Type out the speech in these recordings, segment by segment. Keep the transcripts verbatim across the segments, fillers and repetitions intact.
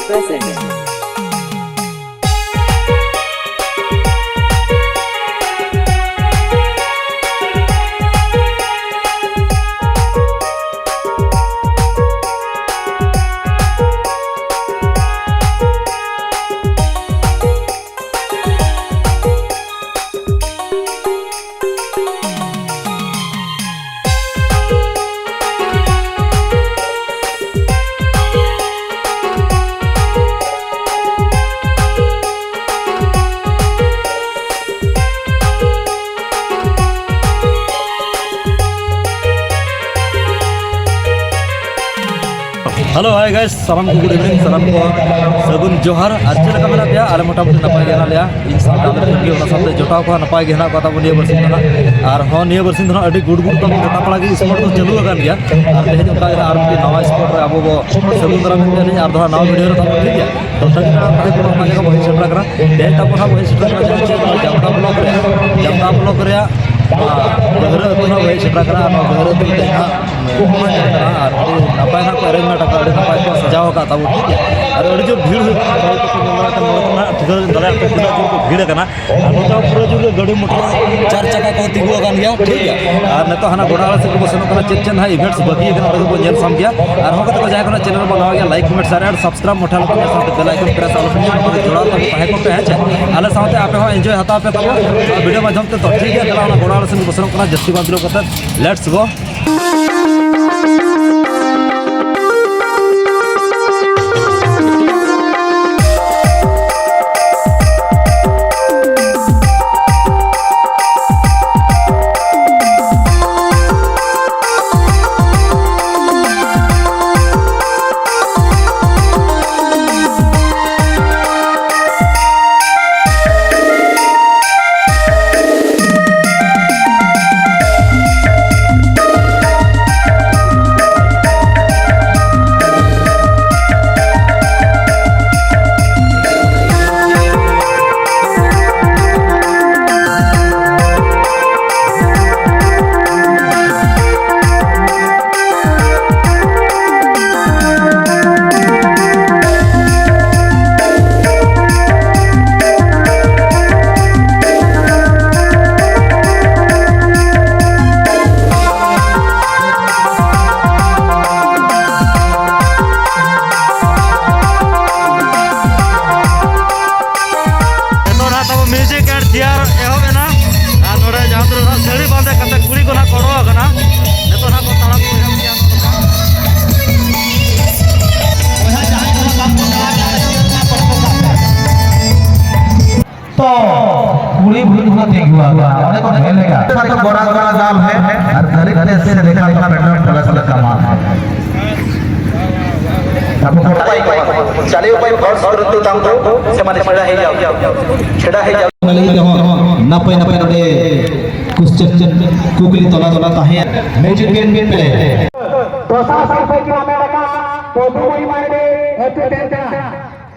presents. Hello, hi guys, ᱥᱟᱱᱟᱢ ᱠᱚ good evening, ᱥᱟᱱᱟᱢ ᱠᱚ ᱥᱟᱹᱜᱩᱱ ᱡᱚᱦᱟᱨ᱾ ᱟᱨ ᱪᱮᱫ ᱞᱮᱠᱟ ᱢᱮᱱᱟᱜ ᱯᱮᱭᱟ? ᱟᱞᱮ ᱢᱚᱴᱟᱢᱩᱴᱤ ᱱᱟᱯᱟᱭ ᱜᱮ ᱦᱮᱱᱟᱜ ᱞᱮᱭᱟ᱾ ᱤᱧ ᱥᱟᱶᱛᱮ ᱟᱞᱮ ᱯᱷᱮᱢᱤᱞᱤ, ᱚᱱᱟ ᱥᱟᱶᱛᱮ ᱡᱚᱴᱟᱣ ᱠᱚᱦᱚᱸ ᱱᱟᱯᱟᱭ ᱜᱮ ᱦᱮᱱᱟᱜ ᱠᱚ ᱛᱟᱵᱚᱱ ᱱᱤᱭᱟᱹ ᱵᱟᱨᱥᱤᱧ ᱫᱚ ᱱᱟᱦᱟᱜ᱾ ᱟᱨ ᱦᱚᱸ, ᱱᱤᱭᱟᱹ ᱵᱟᱨᱥᱤᱧ ᱫᱚ ᱱᱟᱦᱟᱜ ᱟᱹᱰᱤ ᱜᱩᱰ ᱜᱩᱰ ᱛᱟᱵᱚᱱ ᱜᱚᱴᱟ ᱯᱟᱲᱟ ᱜᱮ ᱥᱯᱳᱨᱴ ᱫᱚ ᱪᱟᱹᱞᱩ ᱟᱠᱟᱱ ᱜᱮᱭᱟ᱾ ᱟᱨ ᱛᱮᱦᱮᱧ ᱚᱱᱠᱟ ᱜᱮ ᱱᱟᱦᱟᱜ ᱟᱨ ᱢᱤᱫᱴᱤᱡ ᱱᱟᱣᱟ ᱥᱯᱳᱨᱴ ᱨᱮ ᱟᱵᱚ ᱵᱚ ᱥᱟᱹᱜᱩᱱ ᱫᱟᱨᱟᱢ ᱮᱫ ᱯᱮᱭᱟ ᱟᱨ ᱫᱚ ᱱᱟᱦᱟᱜ ᱱᱟᱣᱟ ᱵᱷᱤᱰᱤᱭᱳ ᱨᱮ ᱛᱟᱵᱚᱱ, ᱴᱷᱤᱠ ᱜᱮᱭᱟ? ᱛᱚ ᱥᱟᱹᱜᱩᱱ ᱫᱟᱨᱟᱢ ᱛᱟᱦᱮᱸ ᱠᱟᱱᱟ, ᱚᱱᱟ ᱡᱟᱭᱜᱟ ᱵᱚ ᱦᱮᱡ ᱥᱮᱴᱮᱨ ᱟᱠᱟᱱᱟ᱾ ᱛᱮᱦᱮᱧ ᱛᱟᱵᱚ ᱱᱟᱦᱟᱜ ᱵᱚ ᱦᱮᱡ ᱥᱮᱴᱮᱨ ᱟᱠᱟᱱᱟ ᱡᱟᱦᱟᱸ ᱪᱮ ᱱᱚᱣᱟ ᱡᱟᱢᱛᱟ ᱵᱞᱚᱠ ᱨᱮ, ᱡᱟᱢᱛᱟ ᱵᱞᱚᱠ ᱨᱮᱭᱟᱜ ᱱᱚᱣᱟ ᱜᱟᱹᱦᱨᱟᱹ ᱟᱹᱛᱩ ᱱᱟᱦᱟᱜ ᱵᱚ ᱦᱮᱡ ᱥᱮᱴᱮᱨ ᱟᱠᱟᱱᱟ᱾ ᱟᱨ ᱱᱚᱣᱟ ᱜᱟᱹᱦᱨᱟᱹ ᱟᱹᱛᱩ ᱨᱮ ᱛᱮᱦᱮᱧ ᱱᱟᱦᱟᱜ ᱟᱨ ᱟᱹᱰᱤ ᱱᱟᱯᱟᱭ ᱱᱟᱜ ᱠᱚ arrangement ᱟᱠᱟᱫ, ᱟᱹᱰᱤ ᱱᱟᱯᱟᱭ ᱠᱚ ᱥᱟᱡᱟᱣ ᱟᱠᱟᱫ ᱛᱟᱵᱚᱱ, ᱴᱷᱤᱠ ᱜᱮᱭᱟ? ᱟᱨ ᱟᱹᱰᱤ ᱡᱳᱨ ᱵᱷᱤᱲ ᱦᱩᱭᱩᱜ ᱠᱟᱱᱟ, ᱦᱚᱲ ᱠᱚᱠᱚ ᱧᱮᱞ ᱫᱟᱲᱮᱭᱟᱜ ᱠᱟᱱᱟ, ᱱᱚᱰᱮ ᱠᱷᱚᱱᱟᱜ ᱴᱷᱤᱠᱟᱹ ᱫᱟᱲᱮᱭᱟᱜ ᱯᱮ ᱛᱤᱱᱟᱹᱜ ᱡᱳᱨ ᱠᱚ ᱵᱷᱤᱲ ᱟᱠᱟᱱᱟ᱾ ᱟᱨ ᱱᱚᱛᱮ ᱦᱚᱸ ᱯᱩᱨᱟᱹ ᱡᱳᱨ ᱜᱮ ᱜᱟᱹᱰᱤ ᱢᱚᱴᱚᱨ ᱪᱟᱨ ᱪᱟᱠᱟ ᱠᱚ ᱛᱤᱸᱜᱩ ᱟᱠᱟᱱ ᱜᱮᱭᱟ, ᱴᱷᱤᱠ ᱜᱮᱭᱟ? ᱟᱨ ᱱᱤᱛᱚᱜ ᱦᱟᱱᱟ ᱜᱚᱰᱟ ᱟᱲᱮ ᱥᱮᱫ ᱠᱚ ᱥᱮᱱᱚᱜ ᱠᱟᱱᱟ, ᱪᱮᱫ ᱪᱮᱫ ᱱᱟᱦᱟᱜ events ᱵᱟᱹᱠᱤ ᱟᱠᱟᱱᱟ, ᱚᱸᱰᱮ ᱜᱮᱵᱚᱱ ᱧᱮᱞ ᱥᱟᱢ ᱜᱮᱭᱟ᱾ ᱟᱨᱦᱚᱸ ᱠᱟᱛᱮ ᱠᱚ ᱡᱟᱦᱟᱸᱭ ᱠᱚ ᱱᱟᱜ channel ᱨᱮᱵᱚᱱ ᱱᱟᱣᱟ ᱜᱮᱭᱟ, like, comment, share and subscribe ᱢᱚᱴᱷᱟ ᱞᱮᱠᱟ ᱧᱮᱞ ᱥᱟᱶᱛᱮ bell icon press ᱟᱞᱚ ᱯᱮ ᱦᱤᱲᱤᱧᱟ, ᱡᱚᱲᱟᱣ ᱛᱟᱵᱚᱱ ᱛᱟᱦᱮᱸ ᱠᱚᱜ ᱯᱮ, ᱦᱮᱸ ᱪᱮ? ᱟᱞᱮ ᱥᱟᱶᱛᱮ ᱟᱯᱮ ᱦᱚᱸ enjoy ᱦᱟᱛᱟᱣ ᱯᱮ ᱛᱟᱵᱚᱱ ᱱᱚᱣᱟ ᱵᱷᱤᱰᱤᱭᱳ ᱢᱟᱫᱽᱫᱷᱚᱢ ᱛᱮ᱾ ᱛᱚ ᱴᱷᱤᱠ ᱜᱮᱭᱟ, ᱛᱟᱦᱚᱞᱮ ᱚᱱᱟ ᱜᱚᱰᱟ ᱟᱲᱮ ᱥᱮᱱ ᱜᱮᱵᱚᱱ ᱥᱮᱱᱚᱜ ᱠᱟᱱᱟ, ᱡᱟᱹᱥᱛᱤ ᱵᱟᱝ ᱵᱤᱞᱚᱢ ᱠᱟᱛᱮ let's go᱾ ᱠᱩᱲᱤ ᱵᱷᱩᱞ ᱠᱚ ᱛᱤᱸᱜᱩ ᱟᱠᱟᱱᱟ, ᱚᱸᱰᱮ ᱠᱷᱚᱱ ᱦᱮᱡ ᱞᱮᱠᱟ᱾ ᱥᱟᱛᱚ ᱵᱚᱲᱟ ᱵᱚᱲᱟ ᱫᱟᱢ ᱦᱮ, ᱟᱨ ᱫᱟᱨᱮ ᱛᱮ ᱥᱮ ᱞᱮᱠᱷᱟ ᱠᱚ ᱯᱮᱴᱨᱳᱞ ᱯᱞᱟᱥ ᱞᱮᱠᱟ ᱢᱟᱞ ᱦᱮ᱾ ᱟᱵᱚ ᱠᱚ ᱪᱟᱞᱮ ᱩᱯᱟᱭ ᱯᱷᱚᱨᱥ ᱠᱨᱚᱛᱩ ᱛᱟᱝ ᱫᱚ ᱥᱮ ᱢᱟᱱᱮ ᱪᱷᱮᱲᱟ ᱦᱮᱡ ᱡᱟᱣ, ᱪᱷᱮᱲᱟ ᱦᱮᱡ ᱡᱟᱣ᱾ ᱚᱱᱟ ᱞᱟᱹᱜᱤᱫ ᱛᱮᱦᱚᱸ ᱱᱟᱯᱟᱭ ᱱᱟᱯᱟᱭ ᱱᱚᱰᱮ ᱠᱩᱥᱪᱮᱱ ᱠᱩᱠᱞᱤ ᱛᱚᱞᱟ ᱛᱚᱞᱟ ᱛᱟᱦᱮᱸ᱾ ᱢᱮᱡᱤᱠ ᱜᱮᱢ ᱯᱞᱮ᱾ ᱫᱚᱥᱟᱨ ᱥᱤᱨᱯᱷᱟᱹ ᱠᱤᱱ ᱦᱟᱢᱮᱴ ᱟᱠᱟᱫ ᱯᱚᱫᱩᱢᱚᱭᱤ ᱢᱟᱨᱰᱤ, ᱮᱯᱤ ᱴᱮᱱᱴᱟ᱾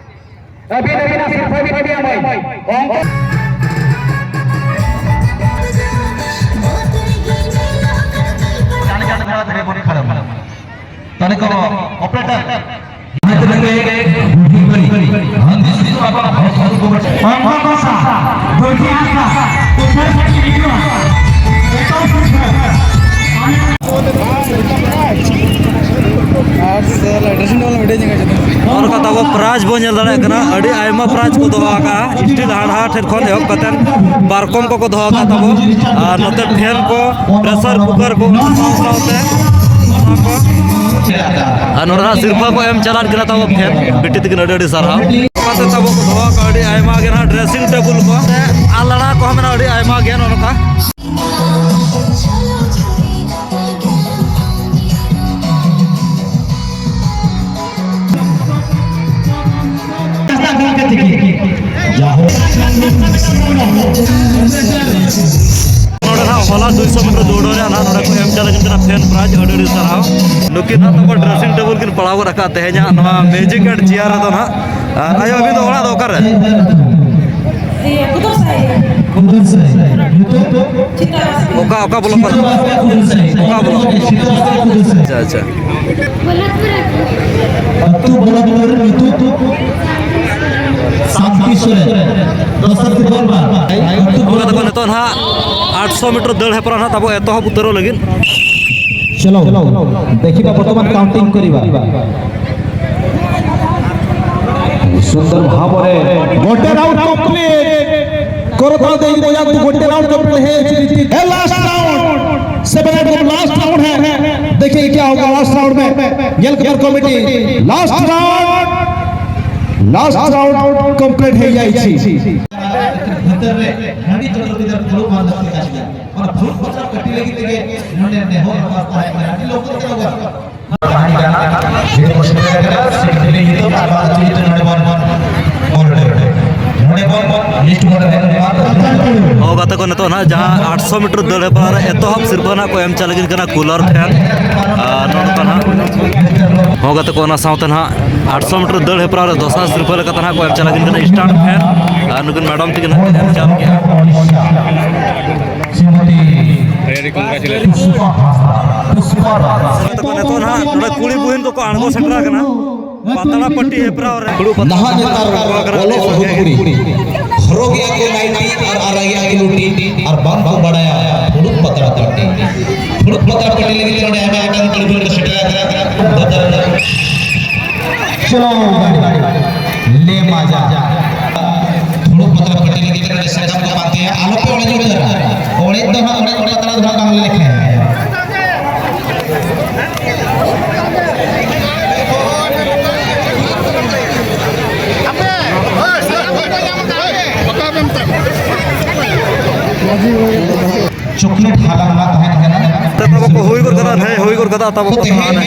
ᱟᱹᱵᱤᱱ ᱟᱹᱵᱤᱱᱟᱜ ᱥᱤᱨᱯᱷᱟᱹ ᱵᱤᱱ ᱤᱫᱤᱭᱟ ᱢᱟᱹᱭ᱾ ᱚᱝᱠᱚ ᱛᱟᱦᱞᱮ ᱠᱚ ᱚᱯᱟᱨᱮᱴᱚᱨ᱾ ᱟᱨ ᱥᱟᱞᱟ ᱰᱨᱮᱥᱤᱝ ᱴᱮᱵᱚᱞ ᱢᱤᱫᱴᱮᱡ ᱧᱮᱞ ᱠᱟᱛᱮ᱾ ᱱᱚᱜᱼᱚ ᱱᱚᱝᱠᱟ ᱛᱟᱵᱚ ᱯᱨᱟᱭᱤᱡᱽ ᱵᱚᱱ ᱧᱮᱞ ᱫᱟᱲᱮᱭᱟᱜ ᱠᱟᱱᱟ, ᱟᱹᱰᱤ ᱟᱭᱢᱟ ᱯᱨᱟᱭᱤᱡᱽ ᱠᱚ ᱫᱚᱦᱚ ᱟᱠᱟᱫᱼᱟ, ᱥᱴᱤᱞ ᱦᱟᱲᱦᱟ ᱴᱷᱮᱱ ᱠᱷᱚᱱ ᱮᱦᱚᱵ ᱠᱟᱛᱮ ᱯᱟᱨᱠᱚᱢ ᱠᱚᱠᱚ ᱫᱚᱦᱚ ᱟᱠᱟᱫ ᱛᱟᱵᱚ, ᱟᱨ ᱱᱚᱛᱮ ᱯᱷᱮᱱ ᱠᱚ, ᱯᱨᱮᱥᱟᱨ ᱠᱩᱠᱟᱨ ᱠᱚ, ᱚᱱᱟ ᱥᱟᱶ ᱥᱟᱶᱛᱮ ᱚᱱᱟ ᱠᱚ᱾ ᱟᱨ ᱱᱚᱰᱮ ᱦᱟᱸᱜ ᱥᱤᱨᱯᱷᱟᱹ ᱠᱚ ᱮᱢ ᱪᱟᱞᱟᱜ ᱠᱟᱱᱟ ᱛᱟᱵᱚ ᱯᱷᱮᱱ, ᱵᱤᱴᱤ ᱛᱟᱹᱠᱤᱱ ᱟᱹᱰᱤ ᱟᱹᱰᱤ ᱥᱟᱨᱦᱟᱣ᱾ ᱚᱱᱟᱛᱮ ᱛᱟᱵᱚ ᱠᱚ ᱫᱚᱦᱚ ᱟᱠᱟᱫ ᱟᱹᱰᱤ ᱟᱭᱢᱟ ᱜᱮ ᱱᱟᱦᱟᱜ ᱰᱨᱮᱥᱤᱝ ᱴᱮᱵᱩᱞ ᱠᱚ, ᱥᱮ ᱟᱞᱲᱟ ᱠᱚᱦᱚᱸ ᱢᱮᱱᱟᱜᱼᱟ ᱟᱹᱰᱤ ᱟᱭᱢᱟ ᱜᱮ ᱱᱚᱜᱼᱚ ᱱᱚᱝᱠᱟ᱾ ᱱᱚᱰᱮ ᱱᱟᱦᱟᱜ ᱦᱚᱞᱟ ᱫᱩᱭᱥᱚ ᱢᱤᱴᱟᱨ ᱫᱟᱹᱲ ᱨᱮ ᱱᱟᱦᱟᱜ ᱱᱚᱰᱮ ᱠᱚ ᱮᱢ ᱪᱟᱞ ᱞᱟᱹᱜᱤᱫ ᱠᱟᱱᱟ ᱯᱷᱮᱱ ᱯᱨᱟᱭᱤᱡᱽ, ᱟᱹᱰᱤ ᱟᱹᱰᱤ ᱥᱟᱨᱦᱟᱣ᱾ ᱱᱩᱠᱤᱱ ᱱᱟᱦᱟᱜ ᱛᱟᱵᱚ ᱰᱨᱮᱥᱤᱝ ᱴᱮᱵᱩᱞ ᱠᱤᱱ ᱯᱟᱲᱟᱣ ᱜᱚᱫ ᱟᱠᱟᱫ ᱛᱮᱦᱮᱧᱟᱜ ᱱᱚᱣᱟ ᱢᱮᱡᱤᱠ ᱮᱱᱰ ᱪᱮᱭᱟᱨ ᱨᱮᱫᱚ ᱱᱟᱦᱟᱜ᱾ ᱟᱨ ᱟᱭᱳ, ᱟᱹᱵᱤᱱ ᱫᱚ ᱚᱲᱟᱜ ᱫᱚ ᱚᱠᱟᱨᱮ? ᱚᱠᱟ, ᱚᱠᱟ ᱵᱞᱚᱠ ᱠᱚᱨᱮ? ᱚᱠᱟ ᱵᱞᱚᱠ? ᱟᱪᱪᱷᱟ, ᱟᱪᱪᱷᱟ᱾ ᱟᱹᱛᱩ ᱵᱞᱚᱠ ᱨᱮ ᱱᱤᱛᱚᱜ ᱥᱟᱱᱛᱤ ᱥᱚᱨᱮᱱ, ᱫᱚᱥᱟᱨ ᱫᱤᱵᱚᱱ ᱵᱟ᱾ ᱚᱱᱠᱟ ᱛᱟᱠᱚ ᱱᱤᱛᱚᱜ ᱱᱟᱦᱟᱜ ᱟᱴᱥᱚ ᱢᱤᱴᱟᱨ ᱫᱟᱹᱲ ᱦᱮᱯᱨᱟᱣ ᱱᱟᱦᱟᱜ ᱛᱟᱵᱚ ᱮᱛᱚᱦᱚᱵ ᱩᱛᱟᱹᱨᱚᱜ ᱞᱟᱹᱜᱤᱫ᱾ ᱪᱚᱞᱚ, ᱫᱮᱠᱷᱤᱵᱟ, ᱵᱚᱨᱛᱚᱢᱟᱱ ᱠᱟᱣᱩᱱᱴᱤᱝ ᱠᱚᱨᱤᱵᱟ᱾ ସୁନ୍ଦର ଭାବରେ ଗୋଟେ ରାଉଣ୍ଡ କମ୍ପ୍ଲିଟ। କରତାଳ ଦେଇ ବଜାନ୍ତୁ, ଗୋଟେ ରାଉଣ୍ଡ କମ୍ପ୍ଲିଟ ହେଇଯାଇଛି। ଏ ଲାଷ୍ଟ ରାଉଣ୍ଡ, ସେଭେନ ଏକଦମ ଲାଷ୍ଟ ରାଉଣ୍ଡ ହେ। ଦେଖିବେ କ୍ୟା ହୋଗା ଲାଷ୍ଟ ରାଉଣ୍ଡ ମେ। ᱧᱮᱞ ᱠᱚᱢᱟ committee, last round, last round complete ହେଇଯାଇଛି। ᱵᱷᱤᱛᱟᱹᱨ ᱨᱮ ᱦᱟᱺᱰᱤ ᱪᱚᱰᱚᱨ ᱠᱟᱛᱮ ᱯᱷᱩᱲᱩᱜ ᱵᱟᱝ ᱞᱟᱹᱠᱛᱤ ᱠᱟᱱ ᱜᱮᱭᱟ᱾ ᱚᱱᱟ ᱯᱷᱩᱲᱩᱜ ᱯᱟᱛᱲᱟ ᱯᱟᱹᱴᱤ ᱞᱟᱹᱜᱤᱫ ᱛᱮᱜᱮ ᱱᱚᱰᱮ ᱱᱮᱦᱚᱨ ᱟᱨᱫᱟᱥ ᱛᱟᱦᱮᱸ ᱠᱟᱱᱟ᱾ ᱟᱹᱰᱤ ᱞᱚᱜᱚᱱ ᱛᱮ ᱞᱚᱜᱚᱱ᱾ ᱛᱟᱦᱮᱸ ᱠᱟᱱᱟ, ᱡᱮ ᱠᱚ ᱥᱮᱴᱮᱨ ᱟᱠᱟᱱᱟ, ᱥᱤᱴ ᱠᱷᱟᱹᱞᱤ ᱱᱤᱛᱚᱜ ᱟᱨ ᱵᱟᱝ ᱟᱹᱛᱩ ᱧᱩᱛᱩᱢ ᱱᱚᱰᱮ ᱵᱚᱱ ᱚᱞ ᱦᱚᱴᱚ ᱠᱟᱫᱟ᱾ ᱱᱚᱰᱮ ᱵᱚᱱ ᱞᱤᱥᱴ ᱵᱚᱱ ᱮᱢ ᱟᱠᱟᱫᱟ᱾ ᱦᱚᱸ, ᱜᱟᱛᱮ ᱠᱚ, ᱱᱤᱛᱚᱜ ᱱᱟᱦᱟᱜ ᱡᱟᱦᱟᱸ ᱟᱴᱥᱚ ᱢᱤᱴᱟᱨ ᱫᱟᱹᱲ ᱦᱮᱯᱨᱟᱣ ᱨᱮ ᱮᱛᱚᱦᱚᱵ ᱥᱤᱨᱯᱟᱹ ᱱᱟᱦᱟᱜ ᱠᱚ ᱮᱢ ᱪᱟᱞᱟᱜ ᱠᱟᱱᱟ ᱠᱩᱞᱟᱨ ᱯᱷᱮᱱ᱾ ᱟᱨ ᱱᱚᱜᱼᱚ ᱱᱚᱝᱠᱟ ᱱᱟᱦᱟᱜ, ᱦᱚᱸ, ᱜᱟᱛᱮ ᱠᱚ, ᱚᱱᱟ ᱥᱟᱶᱛᱮ ᱱᱟᱦᱟᱜ ᱟᱴᱥᱚ ᱢᱤᱴᱟᱨ ᱫᱟᱹᱲ ᱦᱮᱯᱨᱟᱣ ᱨᱮ ᱫᱚᱥᱟᱨ ᱥᱤᱨᱯᱟᱹ ᱞᱮᱠᱟᱛᱮ ᱱᱟᱦᱟᱜ ᱠᱚ ᱮᱢ ᱪᱟᱞᱟᱜ ᱠᱟᱱᱟ ᱥᱴᱟᱱᱰ ᱯᱷᱮᱱ᱾ ᱟᱨ ᱱᱩᱠᱤᱱ ᱢᱮᱰᱟᱢ ᱛᱟᱹᱠᱤᱱ ᱱᱟᱦᱟᱜ ᱠᱤᱱ ᱮᱢ ᱪᱟᱞ ᱠᱮᱜᱼᱟ᱾ ᱥᱨᱤᱢᱚᱛᱤ ᱯᱩᱥᱯᱟ ᱦᱟᱸᱥᱫᱟ, ᱯᱩᱥᱯᱟ ᱨᱟᱡᱽ᱾ ᱛᱟᱠᱚ ᱱᱤᱛᱚᱜ ᱱᱟᱦᱟᱜ ᱱᱚᱰᱮ ᱠᱩᱲᱤ ᱵᱩᱦᱤᱱ ᱠᱚᱠᱚ ᱟᱬᱜᱚ ᱥᱮᱴᱮᱨ ᱟᱠᱟᱱᱟ ᱯᱟᱛᱲᱟ ᱯᱟᱹᱴᱤ ᱦᱮᱯᱨᱟᱣ ᱨᱮ᱾ ᱯᱷᱩᱲᱩᱜ ᱯᱟᱛᱲᱟ ᱱᱟᱦᱟᱜ ᱱᱮᱛᱟᱨ ᱚᱞᱚᱜ ᱦᱩᱫ ᱠᱩᱲᱤ ᱦᱚᱨᱚᱜᱮᱜᱼᱟ ᱠᱚ ᱱᱟᱭᱴᱤ ᱟᱨ ᱟᱨᱟᱜᱮᱜᱼᱟ ᱠᱚ ᱞᱩᱴᱤ ᱟᱨ ᱵᱟᱝ ᱠᱚ ᱵᱟᱲᱟᱭᱟ ᱯᱷᱩᱲᱩᱜ ᱯᱟᱛᱲᱟ ᱯᱟᱹᱴᱤ᱾ ᱯᱷᱩᱲᱩᱜ ᱯᱟᱛᱲᱟ ᱯᱟᱹᱴᱤ ᱞᱟᱹᱜᱤᱫ ᱛᱮ ᱱᱚᱰᱮ ᱟᱭᱢᱟ ᱜᱚᱴᱟᱝ ᱠᱩᱲᱤ ᱵᱩᱦᱤᱱ ᱠᱚ ᱥᱮᱴᱮᱨ ᱟᱠᱟᱱᱟ᱾ ᱪᱚᱞᱚ ᱜᱟᱹᱰᱤ, ᱞᱮ ᱢᱟᱡᱟ᱾ ᱯᱷᱩᱲᱩᱜ ᱯᱟᱛᱲᱟ ᱯᱟᱹᱴᱤ ᱞᱟᱹᱜᱤᱫ ᱛᱮ ᱱᱚᱰᱮ ᱥᱟᱠᱟᱢ ᱠᱚ ᱯᱟᱱᱛᱮᱭᱟ᱾ ᱟᱞᱚᱯᱮ ᱚᱲᱮᱡ ᱩᱛᱟᱹᱨᱟ᱾ ᱚᱲᱮᱡ ᱫᱚ ᱦᱟᱸᱜ, ᱚᱲᱮᱡ ᱯᱟᱛᱲᱟ ᱫᱚ ᱦᱟᱸᱜ ᱵᱟᱝᱞᱮ ᱞᱮᱠᱷᱟᱭᱟ᱾ ᱪᱚᱠᱞᱮᱴ ᱦᱟᱞᱟᱝ ᱨᱮᱱᱟᱜ ᱛᱟᱦᱮᱸ ᱠᱟᱱᱟ᱾ ᱛᱟᱵᱚ ᱠᱚ ᱦᱩᱭ ᱜᱚᱫ ᱠᱟᱫᱟ, ᱦᱮᱸ, ᱦᱩᱭ ᱜᱚᱫ ᱠᱟᱫᱟ ᱛᱟᱵᱚ ᱠᱚ ᱛᱮᱦᱮᱧ ᱛᱟᱦᱮᱱᱟ᱾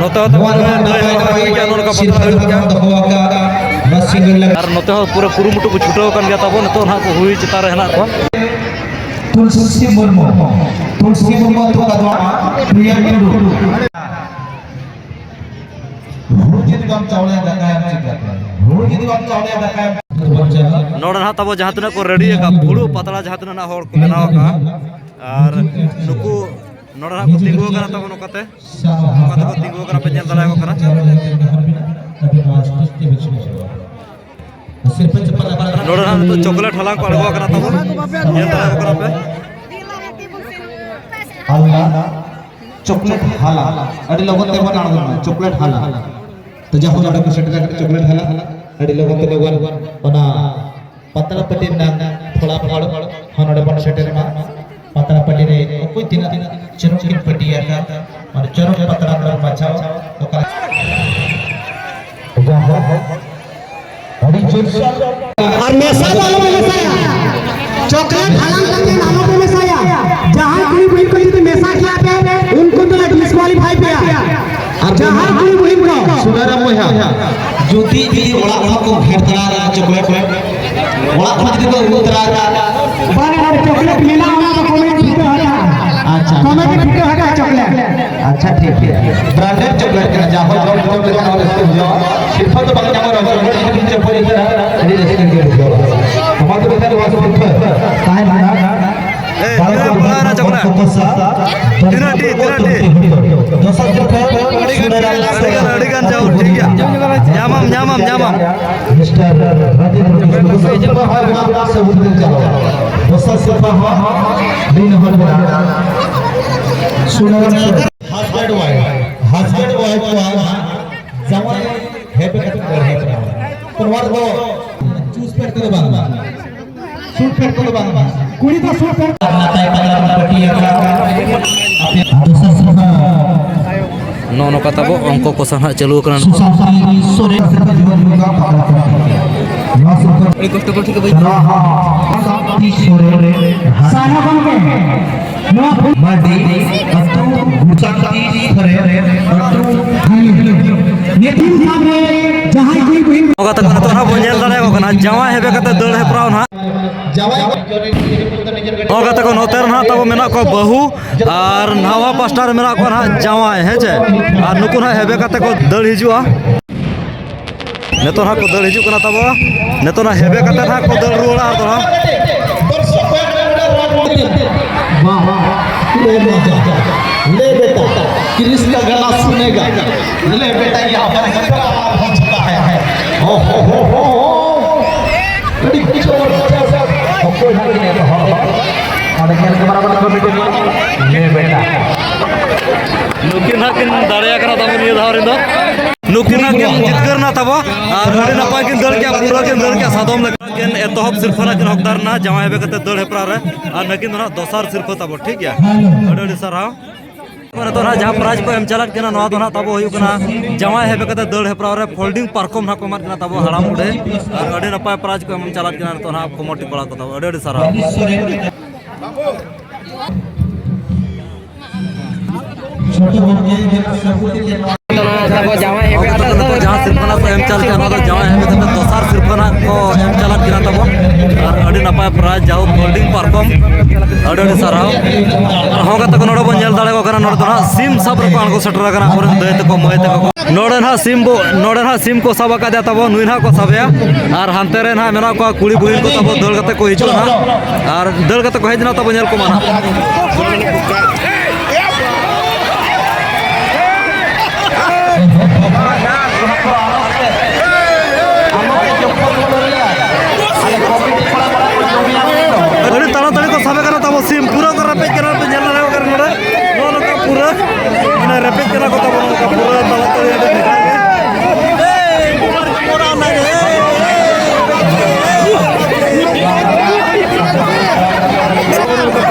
ᱱᱚᱛᱮ ᱦᱚᱸ ᱛᱟᱵᱚ ᱱᱚᱣᱟ ᱫᱟᱹᱭ ᱦᱚᱸ ᱦᱩᱭ ᱜᱮᱭᱟ, ᱱᱚᱣᱟ ᱞᱮᱠᱟ ᱯᱟᱛᱟ ᱦᱩᱭᱩᱜ ᱜᱮᱭᱟ᱾ ᱟᱨ ᱱᱚᱛᱮ ᱦᱚᱸ ᱯᱩᱨᱟᱹ ᱠᱩᱨᱩᱢᱩᱴᱩ ᱠᱚ ᱪᱷᱩᱴᱟᱹᱣ ᱟᱠᱟᱱ ᱜᱮᱭᱟ ᱛᱟᱵᱚ, ᱱᱤᱛᱚᱜ ᱱᱟᱦᱟᱜ ᱠᱚ ᱦᱩᱭ ᱪᱮᱛᱟᱱ ᱨᱮ ᱦᱮᱱᱟᱜ ᱠᱚᱣᱟ᱾ ᱛᱩᱞᱥᱤ ᱢᱩᱨᱢᱩ, ᱛᱩᱞᱥᱤ ᱢᱩᱨᱢᱩ ᱟᱹᱛᱩ ᱠᱟᱫᱣᱟ, ᱯᱨᱤᱭᱟ ᱴᱩᱰᱩ᱾ ᱦᱩᱲᱩ ᱡᱩᱫᱤ ᱵᱟᱢ ᱪᱟᱣᱞᱮᱭᱟ, ᱫᱟᱠᱟᱭᱟᱢ ᱪᱤᱠᱟᱹᱛᱮ? ᱦᱩᱲᱩ ᱡᱩᱫᱤ ᱵᱟᱢ ᱪᱟᱣᱞᱮᱭᱟ, ᱫᱟᱠᱟᱭᱟᱢ ᱪᱤᱠᱟᱹᱛᱮ? ᱱᱚᱰᱮ ᱱᱟᱦᱟᱜ ᱛᱟᱵᱚ ᱡᱟᱦᱟᱸ ᱛᱤᱱᱟᱹᱜ ᱠᱚ ᱨᱮᱰᱤ ᱟᱠᱟᱫ ᱯᱷᱩᱲᱩᱜ ᱯᱟᱛᱲᱟ, ᱡᱟᱦᱟᱸ ᱛᱤᱱᱟᱹᱜ ᱱᱟᱦᱟᱜ ᱦᱚᱲ ᱠᱚ ᱵᱮᱱᱟᱣ ᱟᱠᱟᱫᱼᱟ, ᱟᱨ ᱱᱩᱠᱩ ᱱᱚᱰᱮ ᱱᱟᱦᱟᱜ ᱠᱚ ᱛᱤᱸᱜᱩ ᱟᱠᱟᱱᱟ ᱛᱟᱵᱚ ᱱᱚᱝᱠᱟᱛᱮ, ᱱᱚᱝᱠᱟᱛᱮ ᱠᱚ ᱛᱤᱸᱜᱩ ᱟᱠᱟᱱᱟ, ᱯᱮ ᱧᱮᱞ ᱫᱟᱲᱮᱭᱟᱠᱚ ᱠᱟᱱᱟ᱾ ᱱᱚᱰᱮ ᱱᱟᱦᱟᱜ ᱱᱤᱛᱚᱜ ᱪᱚᱠᱞᱮᱴ ᱦᱟᱞᱟᱝ ᱠᱚ ᱟᱬᱜᱚ ᱟᱠᱟᱱᱟ ᱛᱟᱵᱚ, ᱧᱮᱞ ᱫᱟᱲᱮᱭᱟᱠᱚ ᱠᱟᱱᱟ ᱯᱮ᱾ ᱟᱞᱞᱟ ᱪᱚᱠᱞᱮᱴ ᱦᱟᱞᱟᱝ, ᱟᱹᱰᱤ ᱞᱚᱜᱚᱱ ᱛᱮᱵᱚᱱ ᱟᱬᱜᱚᱱᱟ ᱪᱚᱠᱞᱮᱴ ᱦᱟᱞᱟᱝ᱾ ᱛᱚ ᱡᱟᱦᱟᱸ ᱱᱚᱰᱮ ᱠᱚ ᱥᱮᱴᱮᱨ ᱟᱠᱟᱱᱟ ᱪᱚᱠᱞᱮᱴ ᱦᱟᱞᱟᱝ, ᱟᱹᱰᱤ ᱞᱚᱜᱚᱱ ᱛᱮ ᱞᱚᱜᱚᱱ ᱚᱱᱟ ᱯᱟᱛᱲᱟ ᱯᱟᱹᱴᱤ ᱨᱮᱱᱟᱜ ᱯᱷᱚᱞᱟᱯᱷᱚᱞ ᱦᱚᱸ ᱱᱚᱰᱮ ᱵᱚᱱ ᱥᱮᱴᱮᱨ ᱢᱟ᱾ ᱯᱟᱛᱲᱟ ᱯᱟᱹᱴᱤ ᱨᱮ ᱚᱠᱚᱭ ᱛᱤᱱᱟᱹᱜ ᱪᱚᱨᱚᱠ ᱠᱤᱱ ᱯᱟᱹᱴᱤ ᱟᱠᱟᱫ, ᱢᱟᱱᱮ ᱪᱚᱨᱚᱠ ᱯᱟᱛᱲᱟ ᱵᱚᱱ ᱵᱟᱪᱷᱟᱣ ᱚᱠᱟ ᱟᱨ ᱢᱮᱥᱟ ᱫᱚ ᱟᱞᱚ ᱯᱮ ᱢᱮᱥᱟᱭᱟ᱾ ᱪᱚᱠᱞᱮᱴ ᱦᱟᱞᱟᱝ ᱠᱟᱛᱮ ᱟᱞᱚ ᱯᱮ ᱢᱮᱥᱟᱭᱟ᱾ ᱡᱟᱦᱟᱸᱭ ᱠᱩᱲᱤ ᱵᱩᱦᱤᱱ ᱠᱚ ᱡᱩᱫᱤ ᱢᱮᱥᱟ ᱠᱮᱭᱟ ᱯᱮ, ᱩᱱᱠᱩ ᱫᱚᱞᱮ ᱰᱤᱥᱠᱣᱟᱞᱤᱯᱷᱟᱭ ᱯᱮᱭᱟ᱾ ᱟᱨ ᱡᱟᱦᱟᱸᱭ ᱠᱩᱲᱤ ᱵᱩᱦᱤᱱ ᱠᱚ ᱥᱩᱱᱟᱨᱟᱢ ᱵᱚᱭᱦᱟ, ᱡᱩᱫᱤ, ᱡᱩᱫᱤ ᱚᱲᱟᱜ ᱠᱷᱚᱱ ᱠᱚ ᱜᱷᱮᱴ ᱛᱟᱨᱟ ᱠᱟᱜᱼᱟ ᱪᱚᱠᱞᱮᱴ, ᱚᱲᱟᱜ ᱠᱷᱚᱱ ᱡᱩᱫᱤ ᱠᱚ ᱟᱹᱜᱩ ᱛᱟᱨᱟ ᱠᱟᱜᱼᱟ, ᱵᱟᱝ, ᱟᱨ ᱪᱚᱠᱞᱮᱴ ᱢᱮᱱᱟᱜᱼᱟ, ᱚᱱᱟ ᱫᱚ ᱠᱚᱢᱮ ᱯᱷᱤᱠᱟᱹ ᱦᱟᱠᱟᱜᱼᱟ᱾ ᱟᱪᱪᱷᱟ, ᱠᱚᱢᱮ ᱯᱷᱤᱠᱟᱹ ᱦᱟᱠᱟᱜᱼᱟ ᱪᱚᱠᱞᱮᱴ᱾ ᱟᱪᱪᱷᱟ, ᱴᱷᱤᱠ ᱜᱮᱭᱟ᱾ ᱵᱨᱟᱱᱰᱮᱰ ᱪᱚᱠᱞᱮᱴ ᱠᱟᱱᱟ, ᱡᱟᱦᱟᱸ ᱡᱚᱢ ᱡᱚᱢ ᱞᱮᱠᱷᱟᱱ ᱦᱚᱸ ᱨᱟᱹᱥᱠᱟᱹ ᱵᱩᱡᱷᱟᱹᱜᱼᱟ᱾ ᱥᱤᱨᱯᱷᱟᱹ ᱫᱚ ᱵᱟᱝ ᱧᱟᱢᱚᱜ ᱨᱮᱦᱚᱸ, ᱪᱚᱠᱞᱮᱴ ᱡᱩᱫᱤ ᱥᱤᱨᱯᱷᱟᱹ ᱤᱫᱤ ᱛᱟᱨᱟ, ᱟᱹᱰᱤ ᱨᱟᱹᱥᱠᱟᱹ ᱜᱮ ᱵᱩᱡᱷᱟᱹᱜᱼᱟ᱾ ᱢᱟ ᱛᱚᱵᱮ ᱠᱷᱟᱱ ᱱᱚᱣᱟ ᱥᱤᱨᱯᱷᱟᱹ ᱛᱟᱦᱮᱱ ᱠᱟᱱᱟ᱾ ᱮᱭ, ᱛᱤᱱᱟᱹᱜ ᱮᱢ ᱯᱟᱲᱟᱣᱱᱟ ᱪᱚᱠᱞᱮᱴ? ᱛᱤᱱᱟᱹᱜ ᱴᱤ, ᱛᱤᱱᱟᱹᱜ ᱴᱤ? ᱫᱚᱥᱟᱨ ᱥᱤᱨᱯᱷᱟᱹ ᱟᱹᱰᱤ ᱜᱟᱱ, ᱥᱩᱱᱟᱹᱨᱟᱢ ᱟᱹᱰᱤ ᱜᱟᱱ, ᱥᱚᱨᱮᱱ᱾ ᱟᱹᱰᱤ ᱜᱟᱱ, ᱡᱟᱦᱳᱠ, ᱴᱷᱤᱠ ᱜᱮᱭᱟ᱾ ᱧᱟᱢᱟᱢ, ᱧᱟᱢᱟᱢ, ᱧᱟᱢᱟᱢ᱾ ᱢᱤᱥᱴᱟᱨ ᱨᱟᱡᱮᱱᱫᱨᱚ ᱠᱤᱥᱠᱩ, ᱫᱚᱥᱟᱨ ᱥᱤᱨᱯᱷᱟᱹ ᱦᱚᱸ ᱟᱭᱢᱟ ᱥᱮ ᱦᱩᱰᱤᱧ ᱪᱟᱞᱟᱣ᱾ ᱫᱚᱥᱟᱨ ᱥᱤᱨᱯᱷᱟᱹ ᱦᱚᱸ ᱟᱹᱰᱤ ᱱᱟᱯᱟᱭ ᱢᱮᱱᱟᱜᱼᱟ᱾ Sunaram Soren. Husband wife, husband wife ᱠᱚᱣᱟᱜ ᱡᱟᱶᱟᱭ ᱦᱮᱯᱮ ᱠᱟᱛᱮ ᱫᱟᱹᱲ ᱦᱮᱯᱮ᱾ ᱛᱚ ᱱᱚᱣᱟ ᱨᱮᱫᱚ ᱪᱩᱥ ᱯᱮᱱᱴ ᱠᱚᱫᱚ ᱵᱟᱝ, ᱥᱩᱴ ᱯᱮᱱᱴ ᱠᱚᱫᱚ ᱵᱟᱝ, ᱠᱩᱲᱤ ᱫᱚ ᱥᱩᱴ ᱯᱮᱱᱴ᱾ ᱱᱟᱯᱟᱭ ᱯᱟᱛᱞᱟ ᱯᱟᱹᱴᱤ ᱟᱠᱟᱫ᱾ ᱫᱚᱥᱟᱨ ᱥᱤᱨᱯᱷᱟᱹ᱾ ᱱᱚᱜᱼᱚ ᱱᱚᱝᱠᱟ ᱛᱟᱵᱚ ᱚᱝᱠᱚ ᱠᱚᱥᱟ ᱦᱟᱸᱜ ᱪᱟᱹᱞᱩ ᱟᱠᱟᱱᱟ᱾ ᱥᱩᱥᱟᱱᱛᱤ ᱥᱚᱨᱮᱱ ᱥᱤᱨᱯᱷᱟᱹ ᱡᱤᱵᱚᱱ ᱡᱤᱵᱤᱠᱟ ᱯᱟᱛᱞᱟ ᱯᱟᱹᱴᱤ᱾ ᱱᱚᱣᱟ ᱥᱤᱨᱯᱷᱟᱹ ᱟᱹᱰᱤ ᱠᱚᱥᱴᱚ ᱠᱚ ᱴᱷᱤᱠ ᱵᱟᱹᱧ ᱥᱟᱱᱛᱤ ᱥᱚᱨᱮᱱ᱾ ᱥᱟᱨᱦᱟᱣ ᱜᱚᱢᱠᱮ᱾ ᱱᱚᱣᱟ ᱢᱟᱹᱰᱤ ᱟᱹᱛᱩ ᱜᱩᱥᱟᱱᱛᱤ ᱥᱚᱨᱮᱱ ᱟᱹᱛᱩ᱾ ᱱᱤᱛᱤᱱ ᱥᱟᱢᱨᱮ ᱡᱟᱦᱟᱸᱭ ᱠᱩᱲᱤ ᱠᱚ ᱱᱚᱝᱠᱟ ᱛᱟᱠᱚ ᱱᱤᱛᱚᱜ ᱦᱟᱸᱜ ᱵᱚᱱ ᱧᱮᱞ ᱫᱟᱲᱮᱭᱟᱠᱚ ᱠᱟᱱᱟ, ᱡᱟᱶᱟᱭ ᱦᱮᱵᱮ ᱠᱟᱛᱮ ᱫᱟᱹᱲ ᱦᱮᱯᱨᱟᱣ ᱱᱟᱦᱟᱜ᱾ ᱱᱚᱝᱠᱟ ᱛᱟᱠᱚ ᱱᱚᱛᱮ ᱨᱮ ᱱᱟᱦᱟᱜ ᱛᱟᱵᱚ ᱢᱮᱱᱟᱜ ᱠᱚᱣᱟ ᱵᱟᱹᱦᱩ, ᱟᱨ ᱱᱟᱣᱟ ᱯᱟᱥᱴᱟ ᱨᱮ ᱢᱮᱱᱟᱜ ᱠᱚᱣᱟ ᱱᱟᱦᱟᱜ ᱡᱟᱶᱟᱭ, ᱦᱮᱸ ᱪᱮ? ᱟᱨ ᱱᱩᱠᱩ ᱱᱟᱦᱟᱜ ᱦᱮᱵᱮ ᱠᱟᱛᱮ ᱠᱚ ᱫᱟᱹᱲ ᱦᱤᱡᱩᱜᱼᱟ᱾ ᱱᱤᱛᱚᱜ ᱱᱟᱦᱟᱜ ᱠᱚ ᱫᱟᱹᱲ ᱦᱤᱡᱩᱜ ᱠᱟᱱᱟ ᱛᱟᱵᱚ᱾ ᱱᱤᱛᱚᱜ ᱱᱟᱦᱟᱜ ᱦᱮᱵᱮ ᱠᱟᱛᱮ ᱱᱟᱦᱟᱜ ᱠᱚ ᱫᱟᱹᱲ ᱨᱩᱣᱟᱹᱲᱟ ᱟᱨ ᱫᱚ ᱱᱟᱦᱟᱜ᱾ वाह, वाह। ले बेटा, ले बेटा, कृष्ण का गाना सुनेगा। ले बेटा, यहाँ पर इतना आवाज हो चुका है। ओ हो हो हो हो। ᱟᱹᱰᱤ ᱡᱳᱨ ᱪᱟᱥ᱾ ᱚᱠᱚᱭ ᱦᱟᱸᱜ ᱠᱤᱱ ᱮᱛᱚᱦᱚᱵᱟ? ᱚᱸᱰᱮ ᱧᱮᱞ ᱠᱮᱢᱮᱨᱟ ᱵᱟᱞᱟ ᱠᱚ ᱢᱤᱫᱴᱮᱱ ᱞᱟᱹᱭ ᱵᱮᱴᱟ᱾ ᱱᱩᱠᱤᱱ ᱦᱟᱸᱜ ᱠᱤᱱ ᱫᱟᱲᱮᱭᱟᱠᱟᱱᱟ ᱛᱟᱵᱚ ᱱᱤᱭᱟᱹ ᱫᱷᱟᱣ ᱨᱮᱫᱚ᱾ ᱱᱩᱠᱤᱱ ᱦᱟᱸᱜ ᱠᱤᱱ ᱡᱤᱛᱠᱟᱹᱨ ᱮᱱᱟ ᱛᱟᱵᱚ᱾ ᱟᱨ ᱟᱹᱰᱤ ᱱᱟᱯᱟᱭ ᱠᱤᱱ ᱫᱟᱹᱲ ᱠᱮᱜᱼᱟ, ᱯᱩᱨᱟᱹ ᱠᱤᱱ ᱫᱟᱹᱲ ᱠᱮᱜᱼᱟ ᱥᱟᱫᱚᱢ ᱞᱮᱠᱟ᱾ ᱠᱤᱱ ᱮᱛᱚᱦᱚᱵ ᱥᱤᱨᱯᱷᱟᱹ ᱨᱮᱱᱟᱜ ᱠᱤᱱ ᱦᱚᱠᱫᱟᱨ ᱮᱱᱟ ᱡᱟᱶᱟᱭ ᱦᱮᱵᱮ ᱠᱟᱛᱮ ᱫᱟᱹᱲ ᱦᱮᱯᱨᱟᱣ ᱨᱮ᱾ ᱟᱨ ᱱᱩᱠᱤᱱ ᱫᱚ ᱱᱟᱜ ᱫᱚᱥᱟᱨ ᱥᱤᱨᱯᱷᱟᱹ ᱛᱟᱵᱚ, ᱴᱷᱤᱠ ᱜᱮᱭᱟ? ᱟᱹᱰᱤ ᱟᱹᱰᱤ ᱥᱟᱨᱦᱟᱣ᱾ ᱱᱤᱛᱚᱜ ᱱᱟᱦᱟᱜ ᱡᱟᱦᱟᱸ ᱯᱨᱟᱭᱤᱡᱽ ᱠᱚ ᱮᱢ ᱪᱟᱞᱟᱜ ᱠᱟᱱᱟ, ᱱᱚᱣᱟ ᱫᱚ ᱱᱟᱦᱟᱜ ᱛᱟᱵᱚ ᱦᱩᱭᱩᱜ ᱠᱟᱱᱟ ᱡᱟᱶᱟᱭ ᱦᱮᱵᱮ ᱠᱟᱛᱮ ᱫᱟᱹᱲ ᱦᱮᱯᱨᱟᱣ ᱨᱮ ᱯᱷᱳᱞᱰᱤᱝ ᱯᱟᱨᱠᱚᱢ ᱱᱟᱦᱟᱜ ᱠᱚ ᱮᱢᱟᱜ ᱠᱟᱱᱟ ᱛᱟᱵᱚ ᱦᱟᱲᱟᱢ ᱵᱩᱰᱷᱤ᱾ ᱟᱨ ᱟᱹᱰᱤ ᱱᱟᱯᱟᱭ ᱯᱨᱟᱭᱤᱡᱽ ᱠᱚ ᱮᱢ ᱪᱟᱞᱟᱜ ᱠᱟᱱᱟ ᱱᱤᱛᱚᱜ ᱱᱟᱦᱟᱜ ᱠᱚᱢᱤᱴᱤ ᱠᱚᱲᱟ ᱠᱚ ᱛᱟᱵᱚ᱾ ᱟᱹᱰᱤ ᱟᱹᱰᱤ ᱥᱟᱨᱦᱟᱣ᱾ ᱡᱟᱦᱟᱸ ᱥᱤᱨᱯᱟᱹ ᱱᱟᱜ ᱠᱚ ᱮᱢ ᱪᱟᱞ ᱠᱮᱫᱟ, ᱚᱱᱟ ᱫᱚ ᱡᱟᱶᱟᱭ ᱦᱮᱵᱮ ᱠᱟᱛᱮ ᱫᱚᱥᱟᱨ ᱥᱤᱨᱯᱟᱹ ᱱᱟᱜ ᱠᱚ ᱮᱢ ᱪᱟᱞᱟᱜ ᱠᱟᱱᱟ ᱛᱟᱵᱚ᱾ ᱟᱨ ᱟᱹᱰᱤ ᱱᱟᱯᱟᱭ ᱯᱨᱟᱭᱤᱡᱽ, ᱡᱟᱦᱳᱠ ᱯᱷᱳᱞᱰᱤᱝ ᱯᱟᱨᱠᱚᱢ, ᱟᱹᱰᱤ ᱟᱹᱰᱤ ᱥᱟᱨᱦᱟᱣ᱾ ᱟᱨᱦᱚᱸ ᱜᱟᱛᱮ ᱠᱚ ᱱᱚᱰᱮ ᱵᱚᱱ ᱧᱮᱞ ᱫᱟᱲᱮᱭᱟᱠᱚ ᱠᱟᱱᱟ, ᱱᱚᱰᱮ ᱫᱚ ᱱᱟᱦᱟᱜ ᱥᱤᱢ ᱥᱟᱵ ᱨᱮᱠᱚ ᱟᱬᱜᱚ ᱥᱮᱴᱮᱨ ᱟᱠᱟᱱᱟ ᱟᱵᱚᱨᱮᱱ ᱫᱟᱹᱭ ᱛᱟᱠᱚ, ᱢᱟᱹᱭ ᱛᱟᱠᱚ ᱠᱚ᱾ ᱱᱚᱰᱮ ᱱᱟᱦᱟᱜ ᱥᱤᱢ ᱵᱚ, ᱱᱚᱰᱮ ᱱᱟᱦᱟᱜ ᱥᱤᱢ ᱠᱚ ᱥᱟᱵ ᱟᱠᱟᱫᱮᱭᱟ ᱛᱟᱵᱚ, ᱱᱩᱭ ᱱᱟᱦᱟᱜ ᱠᱚ ᱥᱟᱵᱮᱭᱟ᱾ ᱟᱨ ᱦᱟᱱᱛᱮ ᱨᱮ ᱱᱟᱦᱟᱜ ᱢᱮᱱᱟᱜ ᱠᱚᱣᱟ ᱠᱩᱲᱤ ᱵᱩᱦᱤᱱ ᱠᱚ ᱛᱟᱵᱚ, ᱫᱟᱹᱲ ᱠᱟᱛᱮ ᱠᱚ ᱦᱤᱡᱩᱜᱼᱟ ᱱᱟᱦᱟᱜ᱾ ᱟᱨ ᱫᱟᱹᱲ ᱠᱟᱛᱮ ᱠᱚ ᱦᱮᱡ ᱮᱱᱟ ᱛᱟᱵᱚ, ᱧᱮᱞ ᱠᱚᱢᱟ ᱱᱟᱦᱟᱜ᱾ ᱟᱹᱰᱤ ᱛᱟᱲᱟᱛᱟᱲᱤ ᱠᱚ ᱥᱟᱵᱮ ᱠᱟᱱᱟ ᱛᱟᱵᱚ ᱥᱤᱢ, ᱯᱩᱨᱟᱹ ᱠᱚ ᱨᱮᱯᱮᱡ ᱠᱟᱱᱟ, ᱯᱮ ᱧᱮᱞ ᱫᱟᱲᱮᱭᱟᱜ ᱠᱟᱱᱟ ᱱᱚᱰᱮ᱾ ᱱᱚᱜᱼᱚ ᱱᱚᱝᱠᱟ ᱯᱩᱨᱟᱹ ᱢᱟᱱᱮ ᱨᱮᱯᱮᱡ ᱠᱟᱱᱟ ᱠᱚ ᱛᱟᱵᱚ, ᱱᱚᱝᱠᱟ ᱯᱩᱨᱟᱹ ᱛᱟᱲᱟᱛᱟᱲᱤ ᱟᱹᱰᱤ ᱵᱷᱮᱜᱟᱨ ᱜᱮ᱾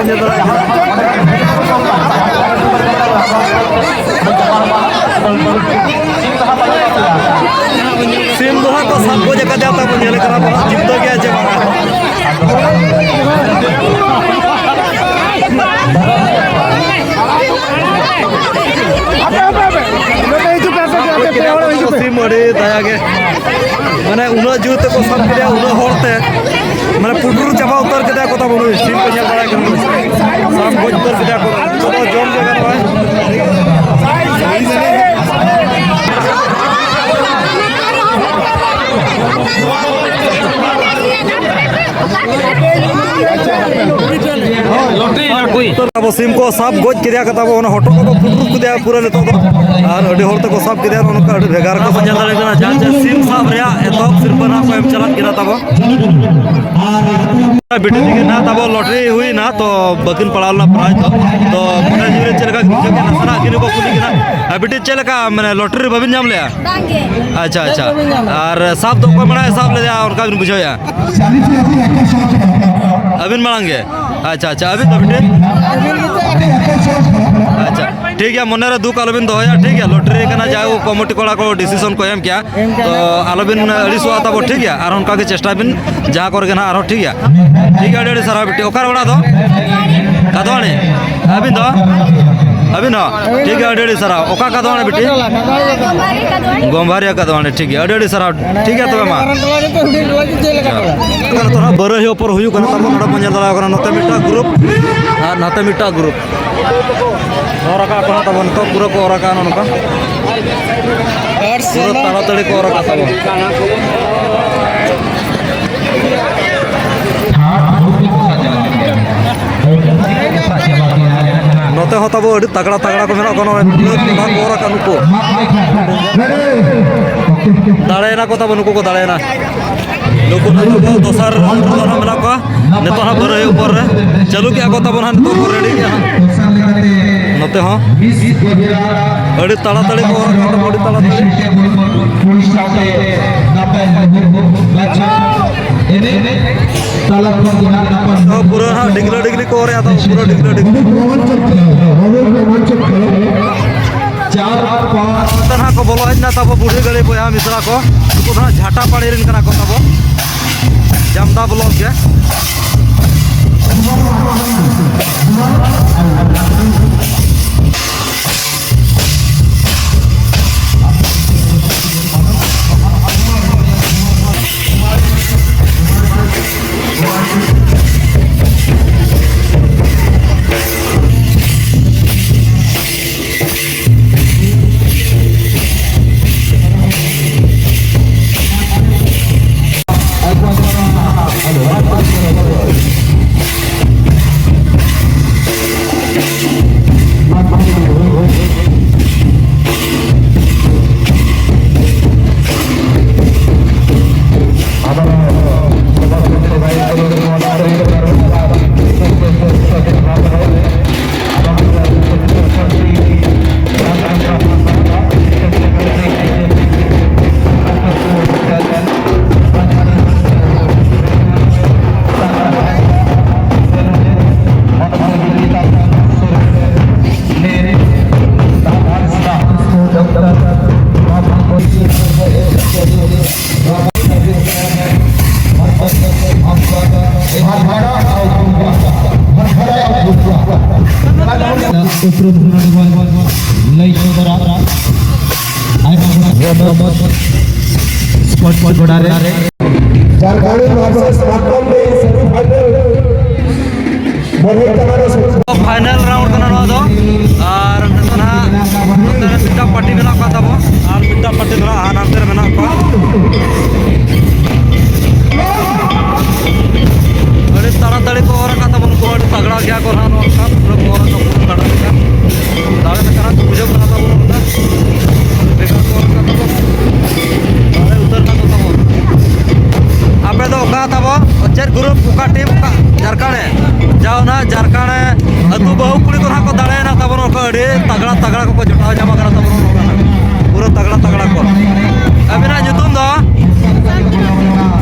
ᱥᱤᱢ ᱫᱚ ᱦᱟᱸᱜ ᱠᱚ ᱥᱟᱵ ᱜᱚᱡ ᱟᱠᱟᱫᱮᱭᱟ, ᱛᱟᱵᱚ ᱧᱮᱞ ᱠᱟᱱᱟ ᱵᱚᱱ ᱦᱟᱸᱜ ᱡᱤᱵᱽᱫᱟᱹ ᱜᱮᱭᱟ ᱪᱮ ᱵᱟᱝᱟ᱾ ᱥᱤᱢ ᱟᱹᱰᱤ ᱫᱟᱭᱟ ᱜᱮ, ᱢᱟᱱᱮ ᱩᱱᱟᱹᱜ ᱡᱳᱨ ᱛᱮᱠᱚ ᱥᱟᱵ ᱠᱮᱫᱮᱭᱟ, ᱩᱱᱟᱹᱜ ᱦᱚᱲ ᱛᱮ, ᱢᱟᱱᱮ ᱯᱩᱴᱩᱨ ᱪᱟᱵᱟ ᱩᱛᱟᱹᱨ ᱠᱮᱫᱮᱭᱟ ᱠᱚ ᱛᱟᱵᱚ ᱱᱩᱭ ᱥᱤᱢ ᱠᱚ ᱧᱮᱞ ᱫᱟᱲᱮᱭᱟᱜ ᱠᱟᱱᱟ, ᱥᱟᱵ ᱜᱚᱡ ᱩᱛᱟᱹᱨ ᱠᱮᱫᱮᱭᱟ ᱠᱚ, ᱡᱚᱢ ᱡᱟᱭᱜᱟ ᱱᱚᱜᱼᱚᱭ᱾ ᱟᱵᱚ ᱥᱤᱢ ᱠᱚ ᱥᱟᱵ ᱜᱚᱡ ᱠᱮᱫᱮᱭᱟ ᱠᱚ ᱛᱟᱵᱚ, ᱚᱱᱟ ᱦᱚᱴᱚᱜ ᱠᱚᱠᱚ ᱯᱩᱴᱩᱨ ᱠᱮᱫᱮᱭᱟ ᱯᱩᱨᱟᱹ ᱱᱤᱛᱚᱜ ᱫᱚ᱾ ᱟᱨ ᱟᱹᱰᱤ ᱦᱚᱲ ᱛᱮᱠᱚ ᱥᱟᱵ ᱠᱮᱫᱮᱭᱟ, ᱱᱚᱜᱼᱚ ᱱᱚᱝᱠᱟ ᱟᱹᱰᱤ ᱵᱷᱮᱜᱟᱨ ᱠᱚ ᱧᱮᱞ ᱫᱟᱲᱮᱭᱟᱜ ᱠᱟᱱᱟ᱾ ᱡᱟᱦᱟᱸ ᱪᱮ ᱥᱤᱢ ᱥᱟᱵ ᱨᱮᱭᱟᱜ ᱮᱛᱚᱦᱚᱵ ᱥᱤᱨᱯᱟᱹ ᱱᱟᱜ ᱠᱚ ᱮᱢ ᱪᱟᱞᱟᱜ ᱠᱟᱱᱟ ᱛᱟᱵᱚ᱾ ᱵᱤᱴᱤ ᱛᱤᱠᱤᱱ ᱱᱟᱜ ᱛᱟᱵᱚ ᱞᱚᱴᱟᱨᱤ ᱦᱩᱭᱱᱟ, ᱛᱚ ᱵᱟᱹᱠᱤᱱ ᱯᱟᱲᱟᱣ ᱞᱮᱱᱟ ᱯᱨᱟᱭᱤᱡᱽ ᱫᱚ᱾ ᱛᱚ ᱢᱚᱱᱮ ᱡᱤᱣᱤ ᱨᱮ ᱪᱮᱫ ᱞᱮᱠᱟ ᱵᱩᱡᱷᱟᱹᱣ ᱠᱮᱫᱟ? ᱱᱟᱥᱮᱱᱟᱜ ᱠᱤᱱ ᱠᱚ ᱠᱩᱞᱤ ᱠᱤᱱᱟ, "ᱟᱨ ᱵᱤᱴᱤ, ᱪᱮᱫ ᱞᱮᱠᱟ, ᱢᱟᱱᱮ ᱞᱚᱴᱟᱨᱤ ᱵᱟᱹᱵᱤᱱ ᱧᱟᱢ ᱞᱮᱜᱼᱟ?" ᱵᱟᱝᱜᱮ᱾ ᱟᱪᱪᱷᱟ, ᱟᱪᱪᱷᱟ᱾ ᱟᱨ ᱥᱟᱵ ᱫᱚ ᱚᱠᱚᱭ ᱢᱟᱲᱟᱝ ᱮ ᱥᱟᱵ ᱞᱮᱫᱟ, ᱚᱱᱠᱟ ᱵᱤᱱ ᱵᱩᱡᱷᱟᱹᱣᱮᱫᱼᱟ? ᱟᱹᱵᱤᱱ ᱢᱟᱲᱟᱝ ᱜᱮ? ᱟᱪᱪᱷᱟ, ᱟᱪᱪᱷᱟ᱾ ᱟᱹᱵᱤᱱ ᱫᱚ ᱵᱤᱴᱤ? ᱟᱪᱪᱷᱟ, ᱴᱷᱤᱠ᱾ ᱴᱷᱤᱠ ᱜᱮᱭᱟ, ᱢᱚᱱᱮ ᱨᱮ ᱫᱩᱠ ᱟᱞᱚᱵᱤᱱ ᱫᱚᱦᱚᱭᱟ, ᱴᱷᱤᱠ ᱜᱮᱭᱟ? ᱞᱚᱴᱟᱨᱤ ᱠᱟᱱᱟ, ᱡᱟᱭᱦᱳᱠ ᱠᱚᱢᱤᱴᱤ ᱠᱚᱲᱟ ᱠᱚ ᱰᱤᱥᱤᱥᱚᱱ ᱠᱚ ᱮᱢ ᱠᱮᱜᱼᱟ, ᱛᱚ ᱟᱞᱚᱵᱤᱱ ᱟᱹᱲᱤᱥᱚᱜᱼᱟ ᱛᱟᱵᱚ, ᱴᱷᱤᱠ ᱜᱮᱭᱟ? ᱟᱨᱦᱚᱸ ᱚᱱᱠᱟ ᱜᱮ ᱪᱮᱥᱴᱟᱭ ᱵᱤᱱ ᱡᱟᱦᱟᱸ ᱠᱚᱨᱮ ᱜᱮ ᱱᱟᱦᱟᱜ ᱟᱨᱦᱚᱸ, ᱴᱷᱤᱠ ᱜᱮᱭᱟ? ᱴᱷᱤᱠ ᱜᱮᱭᱟ, ᱟᱹᱰᱤ ᱟᱹᱰᱤ ᱥᱟᱨᱦᱟᱣ ᱵᱤᱴᱤ᱾ ᱚᱠᱟᱨᱮ ᱚᱲᱟᱜ ᱫᱚ? ᱠᱟᱫᱣᱟᱱᱤ᱾ ᱟᱹᱵᱤᱱ ᱫᱚ? ᱟᱹᱵᱤᱱ ᱦᱚᱸ? ᱴᱷᱤᱠ ᱜᱮᱭᱟ, ᱟᱹᱰᱤ ᱟᱹᱰᱤ ᱥᱟᱨᱦᱟᱣ᱾ ᱚᱠᱟ ᱠᱟᱫᱣᱟᱱᱤ ᱵᱤᱴᱤ? ᱜᱚᱢᱵᱷᱟᱨᱤᱭᱟ ᱠᱟᱫᱣᱟᱱᱤ᱾ ᱴᱷᱤᱠ ᱜᱮᱭᱟ, ᱟᱹᱰᱤ ᱟᱹᱰᱤ ᱥᱟᱨᱦᱟᱣ᱾ ᱴᱷᱤᱠ ᱜᱮᱭᱟ ᱛᱚᱵᱮ ᱢᱟ᱾ ᱱᱤᱛᱚᱜ ᱱᱟᱦᱟᱜ ᱵᱟᱹᱨᱟᱹᱭ ᱦᱚᱯᱚᱨ ᱦᱩᱭᱩᱜ ᱠᱟᱱᱟ, ᱛᱟᱨᱯᱚᱨ ᱱᱚᱰᱮ ᱵᱚᱱ ᱧᱮᱞ ᱫᱟᱲᱮᱭᱟᱜ ᱠᱟᱱᱟ, ᱱᱚᱛᱮ ᱢᱤᱫᱴᱟᱝ ᱜᱨᱩᱯ ᱟᱨ ᱱᱟᱛᱮ ᱢᱤᱫᱴᱟᱝ ᱜᱨᱩᱯ᱾ ᱦᱚᱨ ᱨᱟᱠᱟᱵ ᱠᱟᱱᱟ ᱛᱟᱵᱚᱱ ᱱᱤᱛᱚᱜ, ᱯᱩᱨᱟᱹ ᱠᱚ ᱚᱨ ᱨᱟᱠᱟᱵ ᱱᱚᱝᱠᱟ᱾ ᱯᱩᱨᱟᱹ ᱛᱟᱲᱟᱛᱟᱲᱤ ᱠᱚ ᱚᱨ ᱨᱟᱠᱟᱵ ᱛᱟᱵᱚᱱ᱾ ᱱᱚᱛᱮ ᱦᱚᱸ ᱛᱟᱵᱚ ᱟᱹᱰᱤ ᱛᱟᱜᱲᱟ ᱛᱟᱜᱲᱟ ᱠᱚ ᱢᱮᱱᱟᱜ ᱠᱚᱣᱟ, ᱱᱚᱜᱼᱚᱭ ᱯᱩᱨᱟᱹ ᱠᱚᱸᱰᱷᱟ ᱠᱚ ᱚᱨ ᱟᱠᱟᱫ ᱱᱩᱠᱩ᱾ ᱫᱟᱲᱮᱭᱮᱱᱟ ᱠᱚ ᱛᱟᱵᱚ, ᱱᱩᱠᱩ ᱠᱚ ᱫᱟᱲᱮᱭᱮᱱᱟ᱾ ᱱᱩᱠᱩ ᱱᱟᱦᱟᱜ ᱫᱚᱥᱟᱨ ᱨᱟᱣᱩᱱᱰ ᱨᱮᱫᱚ ᱱᱟᱦᱟᱜ ᱢᱮᱱᱟᱜ ᱠᱚᱣᱟ᱾ ᱱᱤᱛᱚᱜ ᱦᱟᱸᱜ ᱵᱟᱹᱨᱟᱹᱭ ᱦᱩᱭᱩᱜ ᱯᱚᱨ ᱨᱮ ᱪᱟᱹᱞᱩ ᱠᱮᱜᱼᱟ ᱠᱚ ᱛᱟᱵᱚᱱ ᱦᱟᱸᱜ, ᱱᱤᱛᱚᱜ ᱠᱚ ᱨᱮᱰᱤ ᱜᱮᱭᱟ ᱦᱟᱸᱜ᱾ ᱱᱚᱛᱮ ᱦᱚᱸ ᱟᱹᱰᱤ ᱛᱟᱲᱟᱛᱟᱲᱤ ᱠᱚ ᱚᱨ ᱟᱠᱟᱫ ᱛᱟᱵᱚᱱᱟ, ᱟᱹᱰᱤ ᱛᱟᱲᱟᱛᱟᱲᱤ᱾ ᱛᱚ ᱯᱩᱨᱟᱹ ᱦᱟᱸᱜ ᱰᱤᱜᱽᱞᱟᱹ ᱰᱤᱜᱽᱞᱤ ᱠᱚ ᱚᱨᱮᱜᱼᱟ, ᱛᱚ ᱯᱩᱨᱟᱹ ᱰᱤᱜᱽᱞᱟᱹ ᱰᱤᱜᱽᱞᱤ᱾ ᱱᱚᱛᱮ ᱱᱟᱦᱟᱜ ᱠᱚ ᱵᱚᱞᱚ ᱦᱮᱡ ᱮᱱᱟ ᱛᱟᱵᱚ ᱵᱩᱲᱦᱤ ᱜᱟᱹᱲᱤ ᱵᱚᱭᱦᱟ ᱢᱤᱥᱨᱟ ᱠᱚ᱾ ᱩᱱᱠᱩ ᱫᱚ ᱦᱟᱸᱜ ᱡᱷᱟᱴᱟ ᱯᱟᱲᱤ ᱨᱮᱱ ᱠᱟᱱᱟ ᱠᱚ ᱛᱟᱵᱚ, ᱡᱟᱢᱫᱟ ᱵᱞᱚᱠ ᱜᱮ᱾ ᱩᱯᱨᱩᱢ ᱠᱷᱚᱱ ᱵᱚᱱ ᱞᱟᱹᱭ ᱥᱚᱫᱚᱨᱟ᱾ ᱟᱭᱢᱟ ᱜᱚᱴᱟᱝ ᱥᱯᱚᱴ ᱜᱚᱰᱟ ᱨᱮ᱾ ᱡᱷᱟᱲᱠᱷᱚᱸᱰ versus ᱡᱷᱟᱲᱠᱷᱚᱸᱰ ᱨᱮ semi final ᱵᱚᱱ ᱦᱮᱡ ᱠᱟᱱᱟ᱾ ᱯᱷᱟᱭᱱᱟᱞ ᱨᱟᱣᱩᱱᱰ ᱠᱟᱱᱟ ᱱᱚᱣᱟ ᱫᱚ᱾ ᱟᱨ ᱱᱤᱛᱚᱜ ᱱᱟᱦᱟᱜ ᱱᱚᱛᱮ ᱨᱮ ᱢᱤᱫᱴᱟᱝ ᱯᱟᱨᱴᱤ ᱢᱮᱱᱟᱜ ᱠᱚᱣᱟ ᱛᱟᱵᱚ, ᱟᱨ ᱢᱤᱫᱴᱟᱝ ᱯᱟᱨᱴᱤ ᱫᱚ ᱱᱟᱦᱟᱜ ᱦᱟᱱᱛᱮ ᱨᱮ ᱢᱮᱱᱟᱜ ᱠᱚᱣᱟ᱾ ᱟᱹᱰᱤ ᱛᱟᱲᱟᱛᱟᱲᱤ ᱠᱚ ᱚᱨ ᱟᱠᱟᱫ ᱛᱟᱵᱚᱱ ᱠᱚ, ᱟᱹᱰᱤ ᱛᱟᱜᱲᱟ ᱜᱮᱭᱟ ᱠᱚ ᱱᱟᱦᱟᱜ ᱱᱚᱣᱟ ᱠᱷᱟᱱ, ᱯᱩᱨᱟᱹ ᱠᱚ ᱚᱨ ᱟᱠᱟᱫ ᱵᱚᱱᱟ ᱛᱟᱲᱟ ᱞᱮᱠᱟ᱾ ᱫᱟᱲᱮ ᱞᱮᱠᱟᱱᱟᱜ ᱠᱚ ᱵᱩᱡᱷᱟᱹᱣ ᱠᱟᱱᱟ ᱛᱟᱵᱚᱱ ᱚᱱᱟ᱾ ᱵᱮᱠᱟᱨ ᱠᱚ ᱚᱨ ᱟᱠᱟᱫ ᱛᱟᱵᱚᱱ᱾ ᱫᱟᱲᱮ ᱩᱛᱟᱹᱨ ᱠᱟᱱ ᱛᱟᱵᱚᱱ᱾ ᱟᱯᱮ ᱫᱚ ᱚᱠᱟ ᱛᱟᱵᱚ? ᱪᱮᱫ ᱜᱨᱩᱯ, ᱚᱠᱟ ᱴᱤᱢ, ᱚᱠᱟ? ᱡᱷᱟᱲᱠᱷᱚᱸᱰ ᱨᱮ᱾ ᱡᱟᱣ ᱱᱟᱦᱟᱜ ᱡᱷᱟᱲᱠᱷᱚᱸᱰ ᱨᱮ ᱟᱹᱛᱩ ᱵᱟᱹᱦᱩ ᱠᱩᱲᱤ ᱠᱚ ᱱᱟᱦᱟᱜ ᱠᱚ ᱫᱟᱲᱮᱭᱮᱱᱟ ᱛᱟᱵᱚᱱ, ᱚᱠᱟ ᱟᱹᱰᱤ ᱛᱟᱜᱲᱟ ᱛᱟᱜᱲᱟ ᱠᱚᱠᱚ ᱡᱚᱴᱟᱣ ᱧᱟᱢ ᱟᱠᱟᱱᱟ ᱛᱟᱵᱚᱱ, ᱚᱱᱠᱟ ᱱᱟᱦᱟᱜ ᱯᱩᱨᱟᱹ ᱛᱟᱜᱲᱟ ᱛᱟᱜᱲᱟ ᱠᱚ᱾ ᱟᱹᱵᱤᱱᱟᱜ ᱧᱩᱛᱩᱢ ᱫᱚ?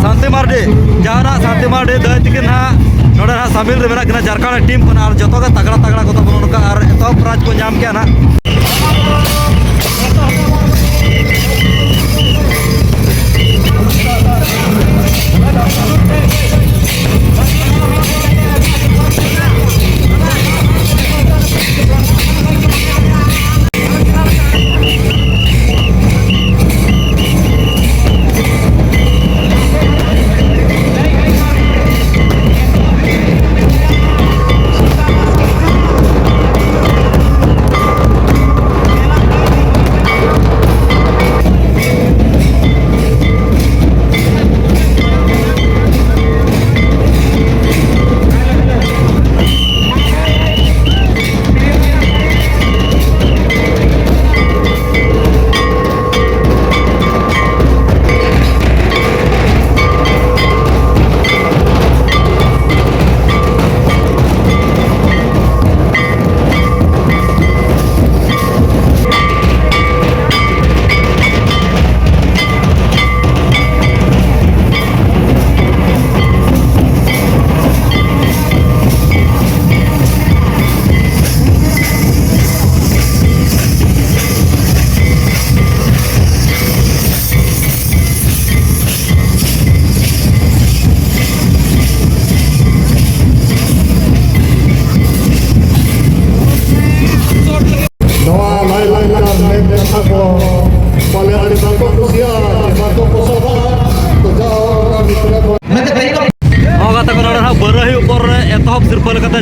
ᱥᱟᱱᱛᱤ ᱢᱟᱨᱰᱤ᱾ ᱡᱟᱣ ᱱᱟᱦᱟᱜ ᱥᱟᱱᱛᱤ ᱢᱟᱨᱰᱤ ᱫᱟᱹᱭ ᱛᱤᱠᱤᱱ ᱱᱟᱦᱟᱜ ᱱᱚᱰᱮ ᱱᱟᱦᱟᱜ ᱥᱟᱢᱤᱞ ᱨᱮ ᱢᱮᱱᱟᱜ ᱠᱤᱱᱟ ᱡᱷᱟᱲᱠᱷᱚᱸᱰ ᱴᱤᱢ ᱠᱷᱚᱱ, ᱟᱨ ᱡᱚᱛᱚ ᱜᱮ ᱛᱟᱜᱲᱟ ᱛᱟᱜᱲᱟ ᱠᱚ ᱛᱟᱵᱚᱱ ᱚᱱᱠᱟ, ᱟᱨ ᱮᱛᱚᱦᱚᱵ ᱯᱨᱟᱭᱤᱡᱽ ᱠᱚ ᱧᱟᱢ ᱠᱮᱜᱼᱟ ᱱᱟᱦᱟᱜ᱾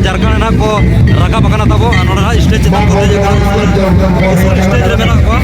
ᱡᱷᱟᱲᱠᱷᱚᱸᱰ ᱨᱮᱱᱟᱜ ᱠᱚ ᱨᱟᱠᱟᱵ ᱟᱠᱟᱱᱟ ᱛᱟᱵᱚ, ᱟᱨ ᱱᱚᱰᱮ ᱱᱟᱜ ᱥᱴᱮᱡ ᱪᱮᱛᱟᱱ ᱠᱚ ᱫᱮᱡ ᱟᱠᱟᱱᱟ, ᱩᱥᱩᱞ ᱥᱴᱮᱡ ᱨᱮ ᱢᱮᱱᱟᱜ ᱠᱚᱣᱟ᱾